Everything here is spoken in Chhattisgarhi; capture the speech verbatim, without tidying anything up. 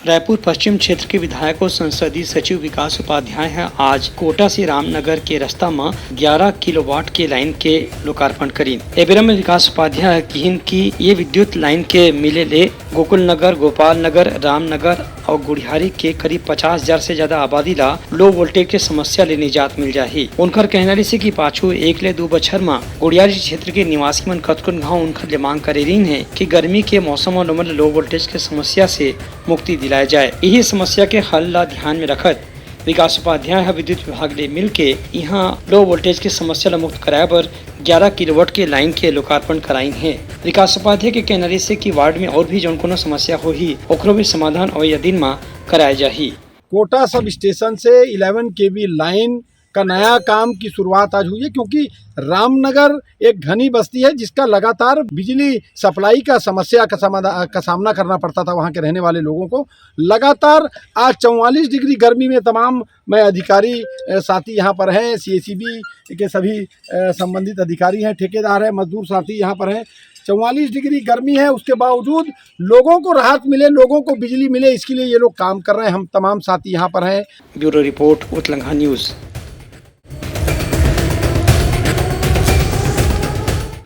रायपुर पश्चिम क्षेत्र के विधायक और संसदीय सचिव विकास उपाध्याय ह आज कोटा से रामनगर के रास्ता म ग्यारह किलोवाट के लाइन के लोकार्पण करीन। ए बेरा म विकास उपाध्याय ह किहिन कि ये विद्युत लाइन के मिले ले गोकुल नगर, गोपाल नगर, रामनगर और गुढ़ियारी के करीब पचास हजार से ज्यादा आबादी ला लो वोल्टेज के समस्या ले निजात मिल जाही। उनकर कहना रिहिसे कि पाछू एक ले दू बछर म गुढ़ियारी क्षेत्र के निवासी मन कतकोन घाव उनकर ले मांग करे रिहिन हे कि गर्मी के मौसम म लोमन लो वोल्टेज के समस्या से मुक्ति दिलाए जाए। इही समस्या के हल ला ध्यान में रखत विकास उपाध्याय ह विद्युत विभाग ले मिलके इहां लो वोल्टेज के समस्या ला मुक्त कराए बर ग्यारह किलोवाट के लाइन के लोकार्पण कराइन हे। विकास उपाध्याय के कहना रिहिसे कि वार्ड में और भी जौन कोनो समस्या होही, ओकरो भी समाधान अवइया दिन म कराए जाही। कोटा सब स्टेशन से इलेवन केवी लाइन का नया काम की शुरुआत आज हुई है, क्योंकि रामनगर एक घनी बस्ती है जिसका लगातार बिजली सप्लाई का समस्या का समाधा-, का सामना करना पड़ता था वहाँ के रहने वाले लोगों को। लगातार आज चौवालीस डिग्री गर्मी में तमाम मैं अधिकारी, अ, साथी यहाँ पर हैं, सीएसीबी के सभी, अ, संबंधित अधिकारी हैं, ठेकेदार हैं, मजदूर साथी यहाँ पर हैं। चौवालीस डिग्री गर्मी है, उसके बावजूद लोगों को राहत मिले, लोगों को बिजली मिले, इसके लिए ये लोग काम कर रहे हैं। हम तमाम साथी यहाँ पर हैं। Bureau report, Utlangha news.